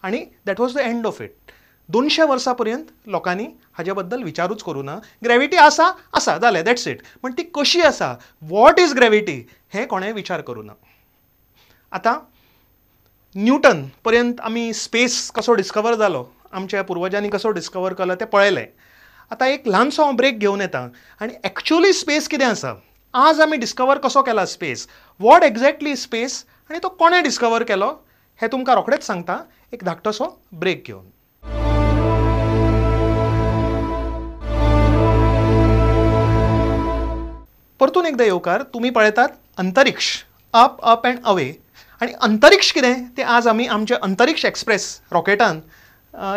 आनी that was the end of it. 200 वर्सां पर्यंत लोकांनी हाजे बद्दल विचारूच करूं ना. ग्रॅविटी आसा आसा जालें, that's it. पण ती कशी आसा, what is gravity, हें कोणें विचार करूं ना. आतां न्यूटन पर्यंत आमी स्पेस कसो डिस्कवर जालो, आमच्या पुर्वजांनी कसो डिस्कवर केलो तें पळयलें. आतां एक ल्हानसो हांव ब्रेक घेवन येता आनी एक्चुअली स्पेस कितें आसा, आज आमी डिस्कवर कसो केला स्पेस, what exactly space आनी तो कोणें डिस्कवर केलो हें तुमकां रोखडेंच सांगता एक धाकटोसो ब्रेक घेवन. परतून एकदां येवकार. तुमी पळयतात अंतरिक्ष, अप अप अँड अवे. आनी अंतरिक्ष कितें तें आज आमी आमच्या अंतरिक्ष एक्सप्रेस रॉकेटान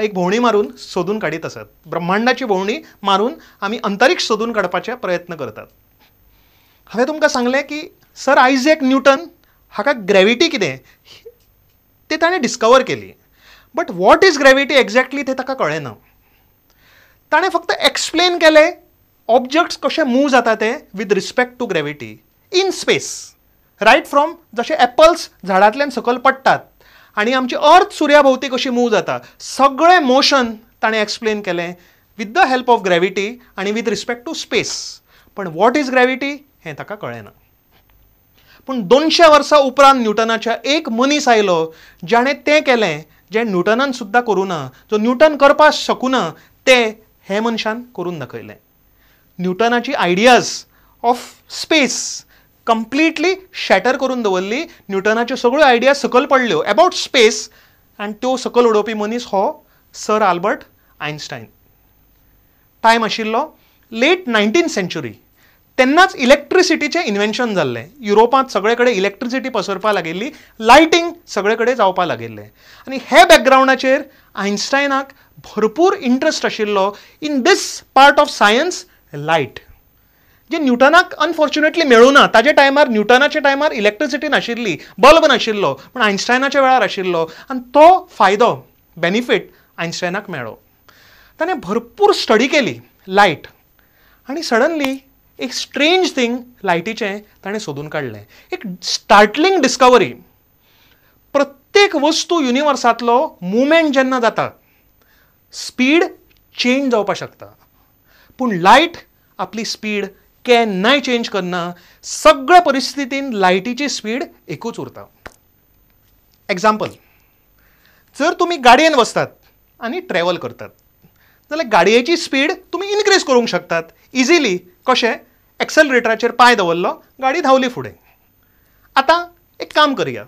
एक भोंवडी मारून सोदून काडीत आसात. ब्रह्मांडाची भोंवडी मारून आमी अंतरिक्ष सोदून काडपाचे प्रयत्न करतात. हांवें तुमकां सांगलें की सर आयझॅक न्यूटन हाका ग्रॅविटी कितें तें ताणें डिस्कवर केली, but what is gravity exactly तें ताका कळ्ळें ना. ताणें फक्त एक्सप्लेन केलें ऑब्जॅक्ट्स कशे मूव जाता ते with respect to gravity in space. Right from जशे एपल्स झाडांतल्यान सकयल पडटात आनी आमची अर्थ सुर्या भोंवती कशी मूव जाता, सगळें मोशन ताणें एक्सप्लेन केलें with the help of gravity आनी विथ रिस्पेक्ट टू स्पेस. पण what is gravity हें ताका कळ्ळें ना. पूण 200 वर्सां उपरांत न्यूटनाच्या एक मनीस आयलो जाणें तें केलें जें न्यूटनान सुद्दां करूं ना, जो न्यूटन करपाक शकूना तें हे मनशान करून दाखयलें. न्यूटनाची ideas of space completely shatter करून दवरली. न्यूटनाच्यो सगळ्यो आयडियाज सकयल पडल्यो अबाउट स्पेस आनी त्यो सकयल उडोवपी मनीस हो सर आल्बर्ट आयन्स्टायन. टायम आशिल्लो लेट 19th century. तेन्नाच इलेक्ट्रिसिटीचें इन्व्हेन्शन जाल्लें. युरोपांत सगळे कडेन इलेक्ट्रिसिटी पसरपाक लागिल्ली, लायटींग सगळे कडेन जावपाक लागिल्लें. आनी हे बॅकग्रावंडाचेर आयन्स्टायनाक भरपूर इंट्रस्ट आशिल्लो in this part of science, light. जे न्यूटनाक अनफॉर्च्युनेटली मेळूं ना. ताजे टायमार, न्यूटनाच्या टायमार इलेक्ट्रिसिटी नाशिल्ली, बल्ब नाशिल्लो, पूण आयन्स्टायनाच्या वेळार आशिल्लो आनी तो फायदो, बेनिफीट आयन्स्टायनाक मेळ्ळो. ताणें भरपूर स्टडी केली लायट आनी सडनली एक स्ट्रेंज थींग लायटीचें ताणें सोदून काडलें, एक स्टार्टलिंग डिस्कवरी. प्रत्येक वस्तू युनिवर्सांतलो मुवमेंट जेन्ना जाता स्पीड चेंज जावपाक शकता, पूण लायट आपली स्पीड केन्नाय चेंज करना. सगळ्या परिस्थितीन लायटीची स्पीड एकूच उरता. एग्जाम्पल, जर तुमी गाडयेन वचतात आनी ट्रॅवल करतात जाल्यार गाडयेची स्पीड तुमी इनक्रीज करूंक शकतात इजिली. कशें? एक्सेलरेटराचेर पांय दवरलो, गाडी धांवली फुडें. आतां एक काम करया,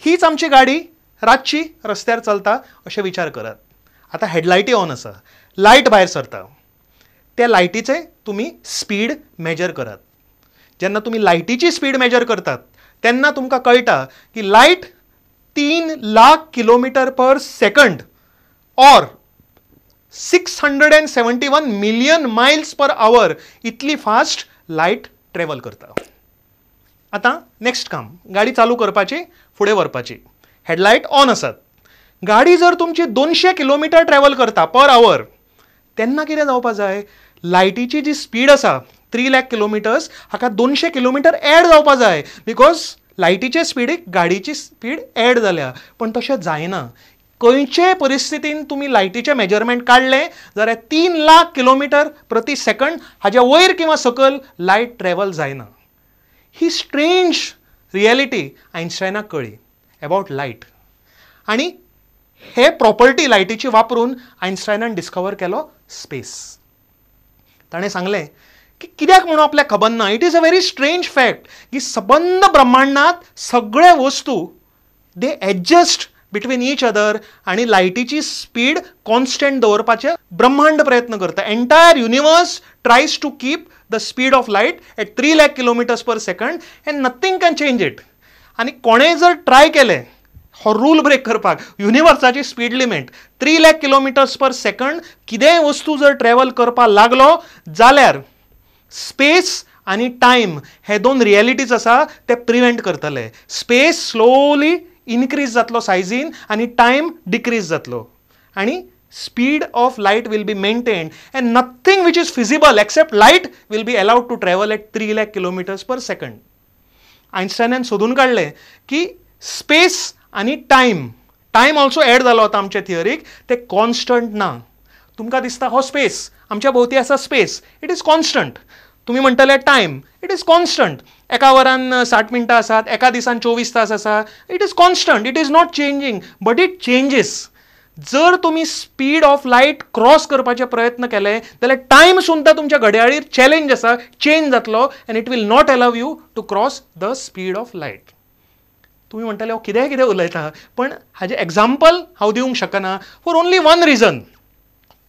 हीच आमची गाडी रातची रस्त्यार चलता अशें विचार करात. आतां हेडलायटी ऑन आसा, लायट भायर सरता, त्या लायटीचे तुमी स्पीड मेजर करात. जेन्ना तुमी लायटीची स्पीड मेजर करतात तेन्ना तुमकां कळटा की light 3 lakh kilometre per second or 671 million miles per hour इतली फास्ट लायट ट्रॅवल करता. आतां नेक्स्ट काम, गाडी चालू करपाची, फुडें व्हरपाची, हेडलायट ऑन आसात. गाडी जर तुमची 200 किलोमिटर ट्रॅवल करता पर our तेन्ना कितें जावपा जाय, लायटीची जी स्पीड आसा 3 लाख किलोमिटर्स हाका 200 किलोमिटर एड जावपा जाय, because लायटीचे स्पिडीक गाडीची स्पीड एड जाल्या. पण तशें जायना. खंयचेय परिस्थितीन तुमी लायटीचें मेजरमेंट काडलें जाल्यार 3 लाख किलोमिटर प्रति सेकंड हाज्या वयर किंवा सकयल लायट ट्रॅवल जायना. ही स्ट्रेंज रियलिटी आयन्स्टायनाक कळ्ळी अबाउट लायट आनी हे प्रॉपर्टी लायटीची वापरून आयन्स्टायनान डिस्कवर केलो स्पेस. ताणें सांगलें की कित्याक म्हणून आपल्याक खबर ना, it is a very strange fact की सबंद ब्रह्मांडांत सगळे वस्तू they adjust between each other आनी लायटीची स्पीड कॉन्स्टंट दवरपाचे ब्रह्मांड प्रयत्न करता. Entire universe tries to keep the speed of light at 3 lakh kilometres per second and nothing can change it. आनी कोणेंय जर ट्राय केलें हो रूल ब्रेक करपाक, युनिवर्साची speed limit 3 lakh kilometres per second कितेंय वस्तू जर ट्रॅवल करपाक लागलो जाल्यार स्पेस आनी टायम हे दोन रियलिटीज आसा ते प्रिवेंट करतले. स्पेस स्लोली इनक्रीज जातलो सायझीन आनी टायम डिक्रीज जातलो आनी speed of light will be maintained and nothing which is feasible except light will be allowed to travel at 3 lakh kilometres per second. आयन्स्टायनान सोदून काडलें की स्पेस आनी टायम, टायम ऑल्सो एड जालो आतां आमच्या थियरीक, ते कॉन्स्टंट ना. तुमकां दिसता हो स्पेस, आमच्या भोंवती आसा स्पेस, it is constant. तुमी म्हणटले टायम, it is constant. एका वरान 60 मिनटां आसात, एका दिसान 24 तास आसा, it is constant, it is not changing, but it changes. जर तुमी स्पीड ऑफ लायट क्रॉस करपाचे प्रयत्न केले जाल्यार टायम सुद्दां तुमच्या घड्याळीर चॅलेंज आसा, चेंज जातलो, and it will not allow you to cross the speed of light. तुमी म्हणटले हो कितें कितें उलयता, पण हाजें एग्जाम्पल हांव दिवंक शकना फॉर ओनली वन रिजन.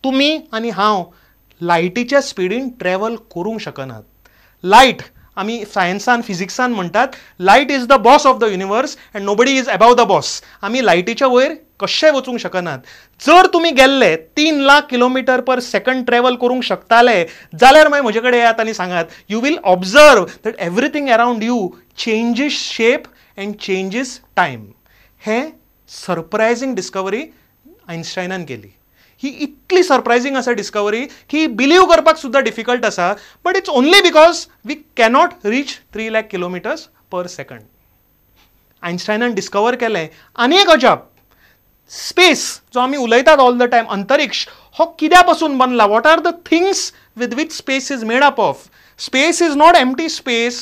तुमी आनी हांव लायटीच्या स्पिडीन ट्रॅवल करूंक शकनात. लायट आमी सायन्सान फिजिक्सान म्हणटात light is the boss of the universe and nobody is above the boss. आमी लायटीच्या वयर कशें वचूंक शकनात. जर तुमी गेल्ले 3 लाख किलोमिटर पर सेकंड ट्रॅवल करूंक शकताले जाल्यार मागीर म्हजे कडेन येयात आनी सांगात, you will observe that everything around you changes shape and changes time. हें सरप्रायझींग डिस्कवरी आयन्स्टायनान केली. ही इतली सरप्रायझींग आसा डिस्कवरी की बिलीव करपाक सुद्दां डिफिकल्ट आसा, but it's only because we cannot reach 3 lakh kilometres per second. आयन्स्टायनान discover केलें आनी एक अजाप, स्पेस जो आमी उलयतात ऑल the time, अंतरिक्ष हो कित्या पसून बनला, what are the things with which space is made up of. Space is not empty space,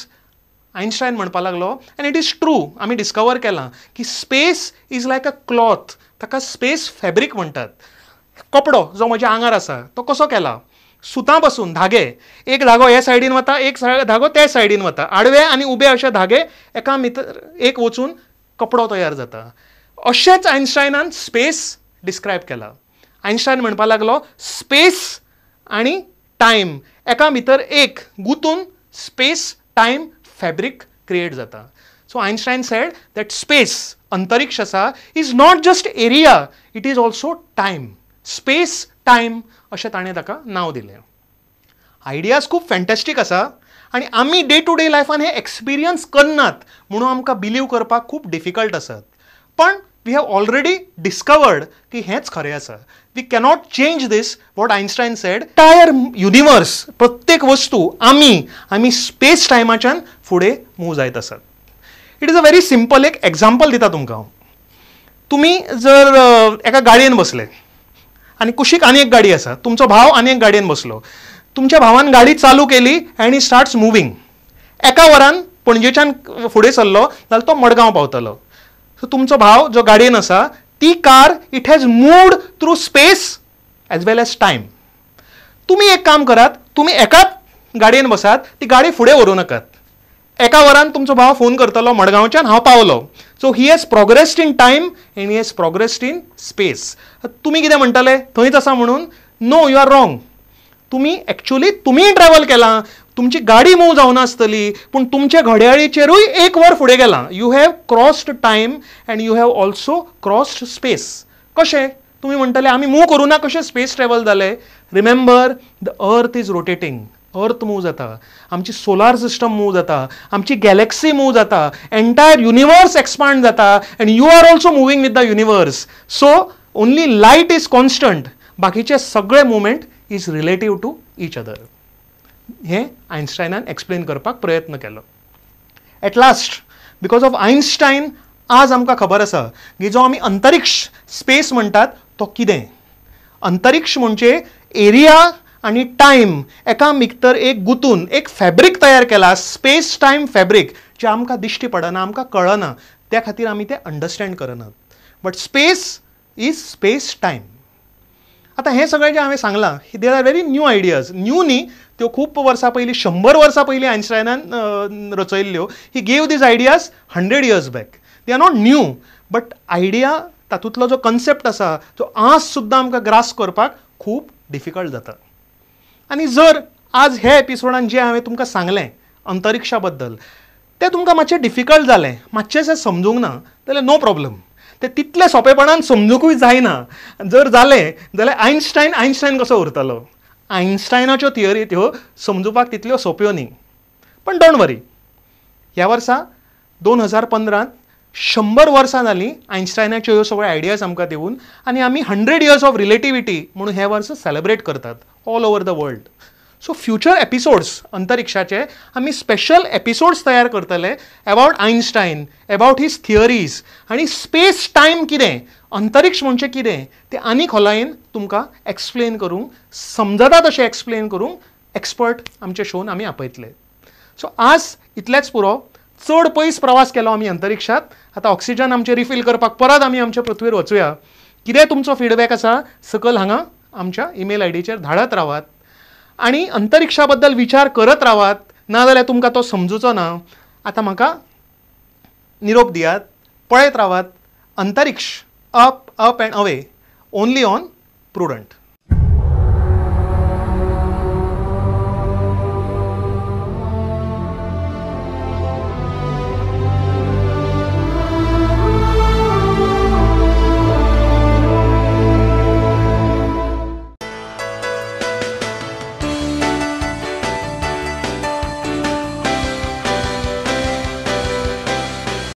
Einstein म्हणपाक लागलो, एंड it is true. आमी डिस्कवर केलां की space is like a cloth, ताका स्पेस फॅब्रीक म्हणटात. कपडो जो म्हज्या आंगार आसा तो कसो केला, सुतां पसून धागे, एक धागो हे सायडीन वता, एक धागो ते सायडीन वता, आडवे आनी उबे अशे धागे एका भितर एक वचून कपडो तयार जाता. अशेंच आयन्स्टायनान स्पेस डिस्क्रायब केला. आयन्स्टायन म्हणपाक लागलो स्पेस आनी टायम एका भितर एक गुंतून स्पेस टायम फॅब्रीक क्रिएट जाता. So Einstein said that space, अंतरिक्ष आसा, is not just area, it is also time. Space time अशें ताणें ताका नांव दिलें. आयडियाज खूब फॅन्टॅस्टीक आसा आनी आमी डे टू डे लायफान हे एक्सपिरियन्स करनात म्हणून आमकां बिलीव करपाक खूब डिफिकल्ट आसात, पण we have already discovered की हेंच खरें आसा. We cannot change this what Einstein said. Entire universe, प्रत्येक वस्तू आमी आमी स्पेस टायमाच्यान फुडें मूव जायत आसात. It is a very simple एक एग्जाम्पल दिता तुमकां हांव. तुमी जर एका गाडयेन बसले आनी कुशीक आनी एक गाडी आसा, तुमचो भाव आनी एक गाडयेन बसलो, तुमच्या भावान गाडी चालू केली आनी he starts moving. एका वरान पणजेच्यान फुडें सरलो जाल्यार तो मडगांव पावतलो. सो तुमचो भाव जो गाडयेन आसा ती car it has moved through space as well as time. तुमी एक काम करात, तुमी एकाच गाडयेन बसात, ती गाडी फुडें व्हरूं नाकात. एका वरान तुमचो भाव फोन करतलो मडगांवच्यान हांव पावलो. So he has progressed in time and he has progressed in space. तुमी कितें म्हणटले, थंयच आसा म्हणून? No, you are wrong. तुमी एक्चुअली तुमी ट्रॅवल केलां, तुमची गाडी मूव जावना आसतली, पूण तुमच्या घड्याळीचेरूय एक वर फुडें गेलां. You have crossed time and you have also crossed space. कशें? तुमी म्हणटले आमी मूव करूं ना, कशें स्पेस ट्रॅवल जालें? Remember the earth is rotating, earth move जाता, आमची सोलार सिस्टम मूव जाता, आमची गॅलेक्सी मूव जाता, एंटायर युनिवर्स एक्सपांड जाता, and you are also moving with the universe. So only light is constant, बाकीचे सगळे movement is relative to each other. हें आयन्स्टायनान explain करपाक प्रयत्न केलो. At last because of Einstein आज आमकां खबर आसा की जो आमी अंतरिक्ष स्पेस म्हणटात तो कितें. अंतरिक्ष म्हणजे एरिया आनी टायम एका भितर एक गुंतून एक फॅब्रीक तयार केला, स्पेस टायम फॅब्रीक, जें आमकां दिश्टी पडना, आमकां कळना, त्या खातीर आमी तें अंडरस्टँड करनात. But space is space time. आतां हें सगळें जें हांवें सांगलां, there are very new ideas. New न्ही, त्यो खूब वर्सां पयलीं, 100 वर्सां पयलीं आयन्स्टायनान रचयल्ल्यो. He gave these ideas 100 years back. They are not new, but idea तातूंतलो जो कन्सेप्ट आसा तो आज सुद्दां आमकां ग्रास करपाक खूब डिफिकल्ट जाता. आनी जर आज हे एपिसोडान जें हांवें तुमकां सांगलें अंतरिक्षा बद्दल तें तुमकां मातशें डिफिकल्ट जालें, मातशें समजूंक ना जाल्यार नो प्रॉब्लम, तें तितलें सोंपेपणान समजूंकूय जायना. जर जालें जाल्यार आयन्स्टायन आयन्स्टायन कसो उरतलो? आयन्स्टायनाच्यो थियरी त्यो समजुपाक तितल्यो सोंप्यो न्ही. पण don't वरी, ह्या वर्सा 2015 100 वर्सां जालीं आयन्स्टायनाच्यो ह्यो सगळ्यो आयडियाज आमकां दिवन, आनी आमी 100 इयर्स ऑफ रिलेटिविटी म्हणून हें वर्स सेलेब्रेट करतात all over the world. So future episodes अंतरिक्षाचे आमी स्पेशल एपिसोड्स तयार करतले about Einstein, about his theories आनी स्पेस टायम कितें, अंतरिक्ष म्हणजे कितें तें आनी खोलायेन तुमकां एक्सप्लेन करूंक, समजता तशें एक्सप्लेन करूंक एक्सपर्ट आमचे शोन आमी आपयतले. सो आज इतलेंच पुरो. चड पयस प्रवास केलो आमी अंतरिक्षात, आतां ऑक्सिजन आमचें रिफील करपाक परत आमी आमच्या पृथ्वीर वचुया. कितें तुमचो फिडबॅक आसा सकयल हांगा आमच्या ईमेल आयडीचेर धाडत रावात आनी अंतरिक्षा बद्दल विचार करत रावात, नाजाल्यार तुमकां तो समजुचो ना. आतां म्हाका निरोप दियात, पळयत रावात Antariksh, up up and away, only on Prudent.